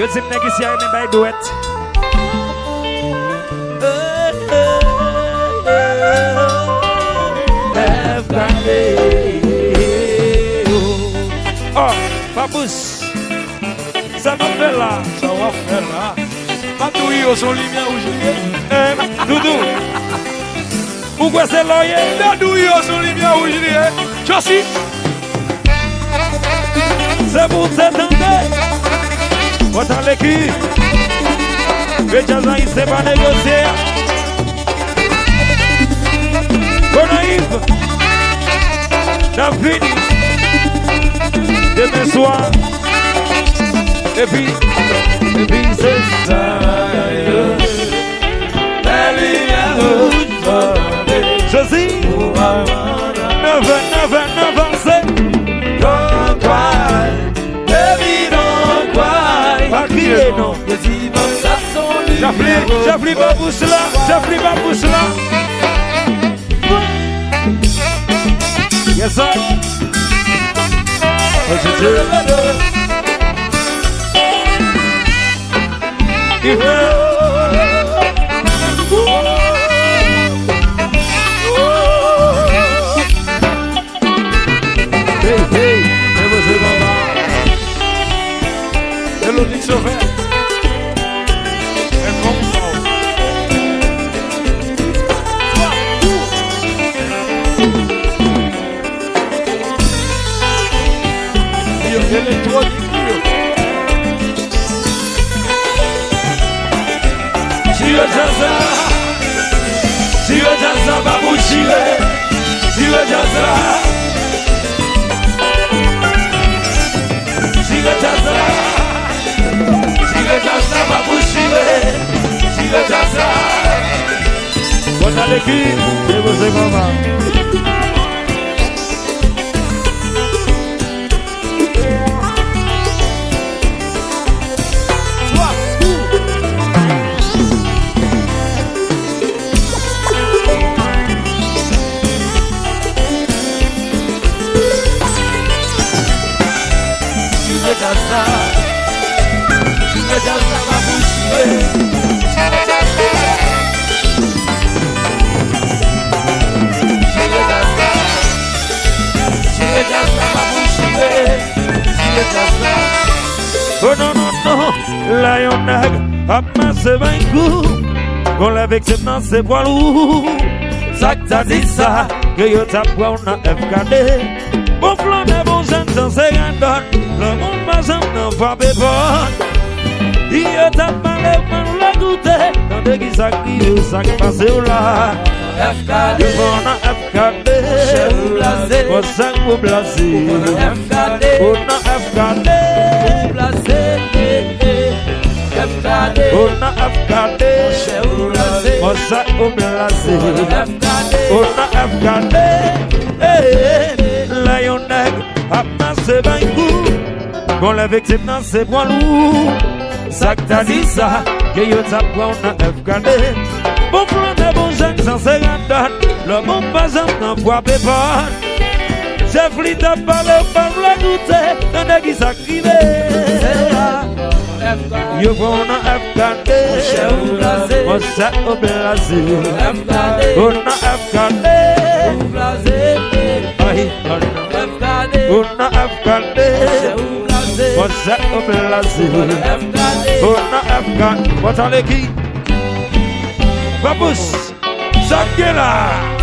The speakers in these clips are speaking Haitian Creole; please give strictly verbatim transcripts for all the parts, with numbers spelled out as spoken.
Yo di m nèg isi a renmen bay dwèt. Oh, Papouch. Sa n ap fè la? Sa w ap fè la? M ap di w, Rio, se yon limyè wouj li ye. Eh, Doudou. Ou kwè se lò w ye? M ap di w, Rio, se yon limyè wouj li ye. Josi. Se pou w te tande. Mwen t ale ki. Ve djaz ayisyen pa negosye. Gonayiv, n ap vini demen swa. Epi, epi se sa. Jezi, nèf è, nèf è, nèf è, se. Pa kriye non. Jafli, Jafli Papouch la, Jafli Papouch la. Yes, sir. Yes, sir. Hey, hey, e mwen se papa. E Lolix Chofè. E konsa. Yo, elektwonik li yo. Chire djaz la. Chire djaz la, Papouch, chire. Chire djaz la. Chire djaz la. Chire djaz la, Papouch, chire. Chire djaz la. Bon, nan lekip, se bon, se kòman. Chire djaz la. Chire djaz la, Papouch, chire. Chire djaz la. Chire djaz la, Papouch, chire. Chire djaz la. Oh non, non, non. Lè yon nèg ap mache bay kou, gon lè viktim nan se pwa lou. Sa k ta di sa, ke yo t ap pran w nan F K D. Bon flannè, bon jènjan, se radòt. Lanmou pa janm nan frape pòt. Yo t ap pale, ou pa vle koute. Tande ki sa k rive, sa k pase w la. F K D. Yo pran w nan F K D. Monchè, ou blaze. Monchè, ou blaze. Ou nan F K D. Ou nan F K D. Ou blaze. F K D. Ou nan F K D. Monchè, ou blaze. Monchè, ou blaze. Ou nan F K D. Ou nan F K D. Eh, eh, lè yon nèg ap mache bay kou, gon lè viktim nan se pwa lou. Sa k ta di sa, ke yo t ap pran w nan F K D. Bon flannè, bon jènjan, se radòt. Lanmou pa janm nan frape pòt. Chèf li t ap pale, ou pa vle koute. Tande ki sa k rive. Yo pran w nan F K D. Monchè, ou blaze. Monchè, ou blaze. F K D. Ou nan F K D. Ou blaze. Ay, ay. F K D. Ou nan F K D. Monchè, ou blaze. Monchè, ou blaze. F K D. Ou nan F K D. Bon, tande ki? Papouch. Sa k gen la?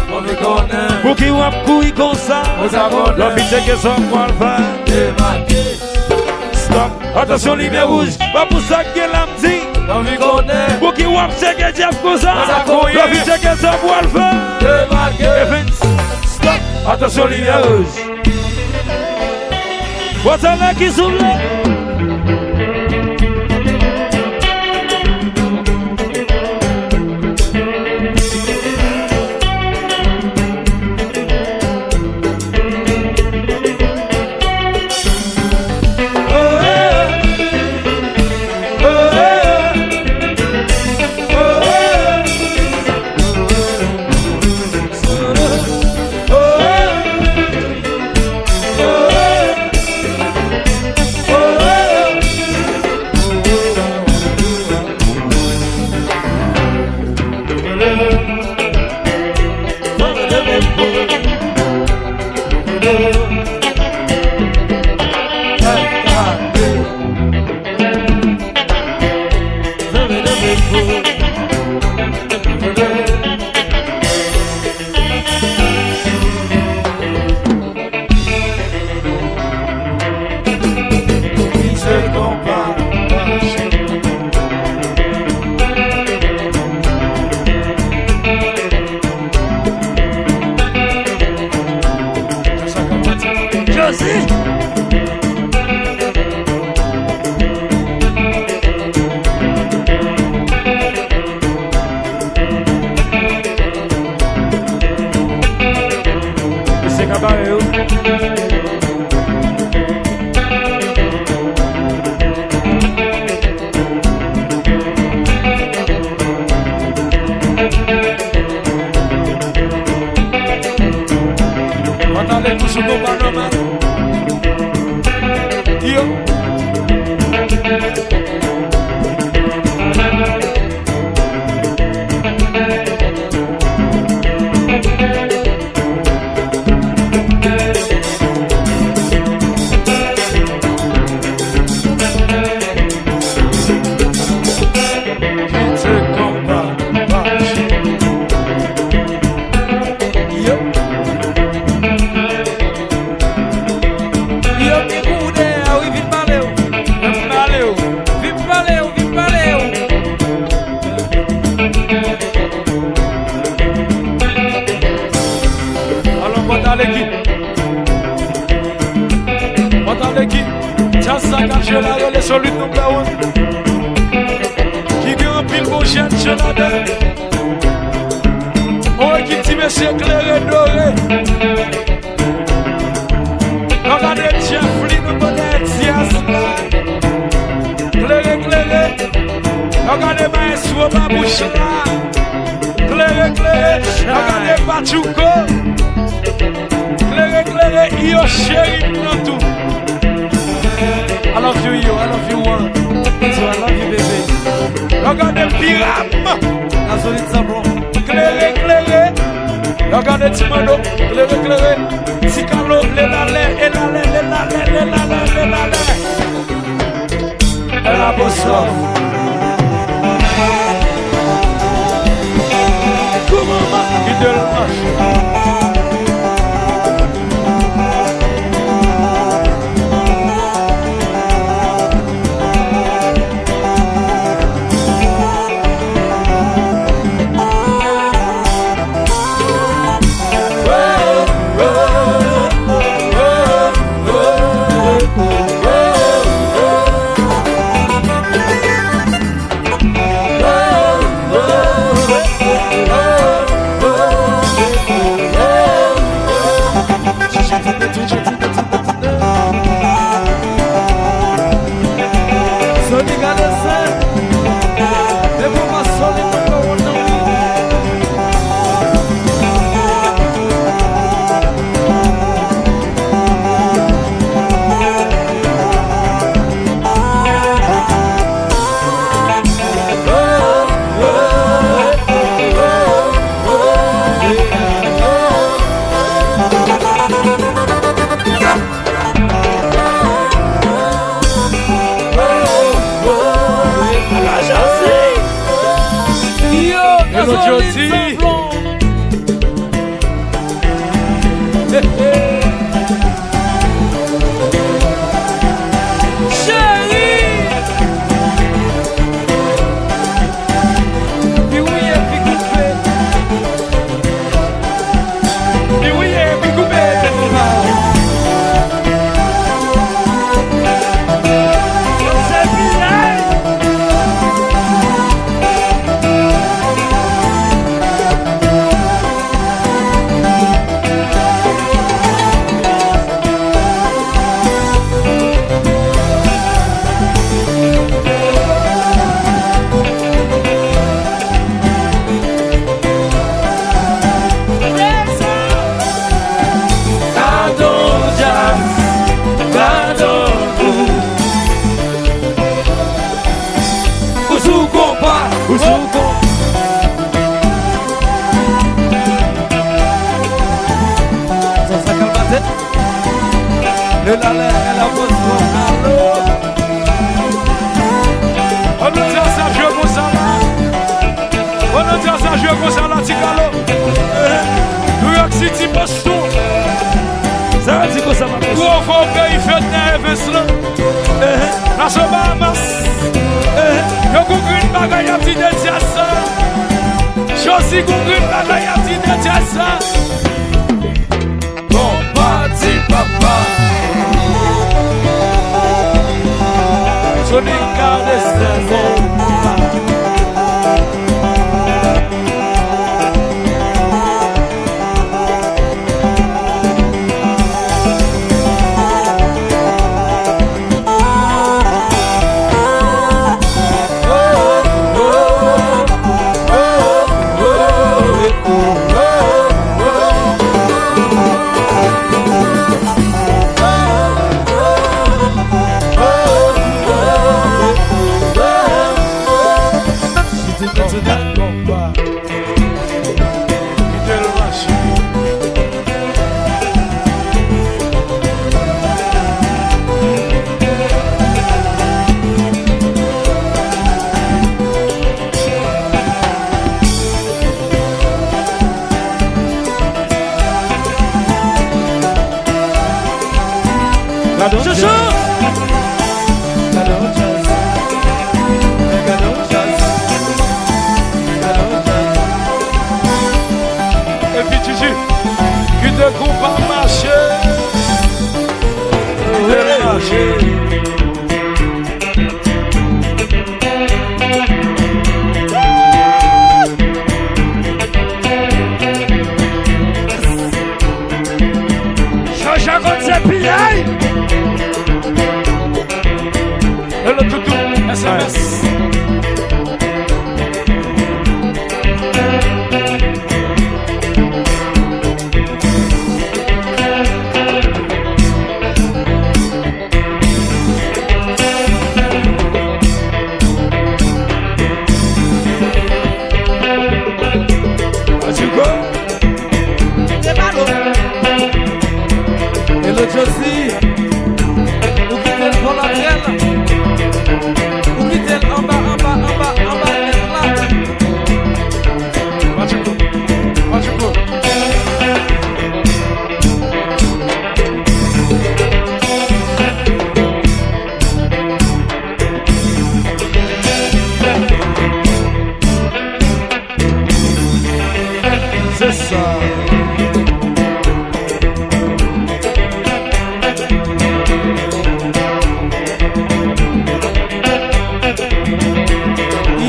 Mwen vle konnen. Pouki w ap kouri konsa? Mwen sa konnen. Lè w fin tcheke sa w pral fè. Debake. Stop. Atansyon, limyè wouj. Papouch, sa k gen la, m di? Mwen vle konnen. Pouki w ap tcheke Jeff konsa? Mwen sa konnen. Lè w fin tcheke sa w pral fè. Debake. Evans. Stop. Atansyon, limyè wouj. Wòtèlè ki soule. Josie! Mesye Kabare yo. Mwen t ale toujou konpa nòmal. Yo. Yo, gen kou dèyè, wi, vin pale w. Vin pale w. Vin pale w, vin pale w. Alò, Pòtalegi. Pòtalegi. Djaz sa k ap jwe la, rele Solid Number One. Ki gen anpil bon jèn jan ladan. On ekip ti mesye klere dore. Lè w gade Jeffrey nan bò dèyè Diaz la. Klere, klere. Lè w gade maestro Babouch la. Klere, klere. Lè w gade Pachuco. Klere, klere. Iyo cheri m nan tou. I love you, Iyo. I love you, one. Me too, I love you, baby. Lè w gade Piram. Gazoline Sanblon. Klere, klere. Yo gade ti mando, klere, klere. Ti kalo, le lalè, e lalè, le lalè, le lalè, le lalè. E la bonswa. Kouman ma ki de l mache? Le la, le la, le la, pòs, pòs, alo. An nou di sa jwe konsa la. An nou di sa jwe konsa la, ti kalo. Eh, New York City, Boston. Sa di konsa, ma pòs. Gwo fò peyi fèt nan Evans lan. Eh, Nassau Bahamas. Eh, yo gon grenn bagay y ap di de djaz sa. Josi gon grenn bagay y ap di de djaz sa. Bon, pati papa. Sonic Cardesten, bon. International Combat. Fidel Rachid. Gade yon djaz. Gade yon djaz. Gade yon djaz. Gade yon djaz. Epi Gigi, kite konpa mache. Kite l mache. Jean-Jacques Gonzé-Pillay. Hello, Toutou, S M S. Let's go. Kite balo. Hello, Josie. Ou kite l bò latrèl. Ou kite l anba, anba, anba, anba nèt la. Patrico, Patrico. Se sa.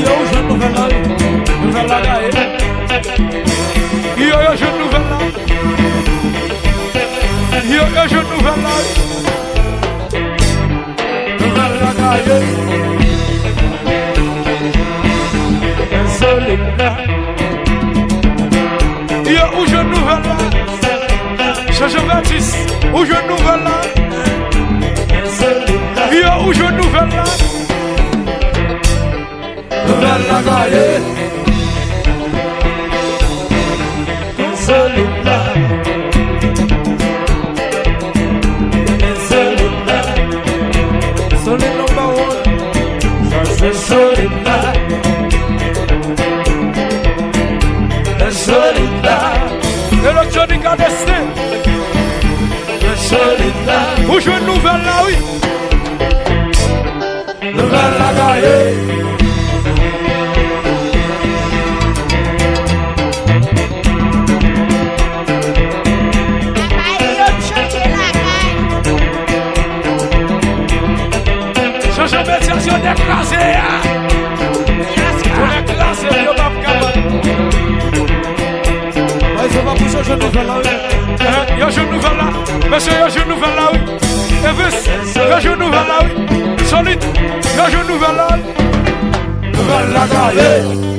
Yo, ou jwenn nouvèl la, wi. Nouvèl la gaye. Yo, yo jwenn nouvèl la. Yo, yo jwenn nouvèl la, wi. Nouvèl la gaye. Ensolit la. Yo, ou jwenn nouvèl la. Jojo Baptiste, ou jwenn nouvèl la. Ensolit la. Yo, ou jwenn nouvèl la. Nouvèl la gaye. Solid la. Solid la. Solid number one. Sa se solid la. Solid la. Electronic Artist. Solid la. Ou jwenn nouvèl la, wi. Nouvèl la gaye. Jojo Baptiste, yo dekraze a. Yo dekraze, yo p ap kapab. Yo jwenn nouvèl la, wi. Mesye, yo jwenn nouvèl la, wi. Evans, yo jwenn nouvèl la, wi. Solid, yo jwenn nouvèl la, wi. Nouvèl la gaye.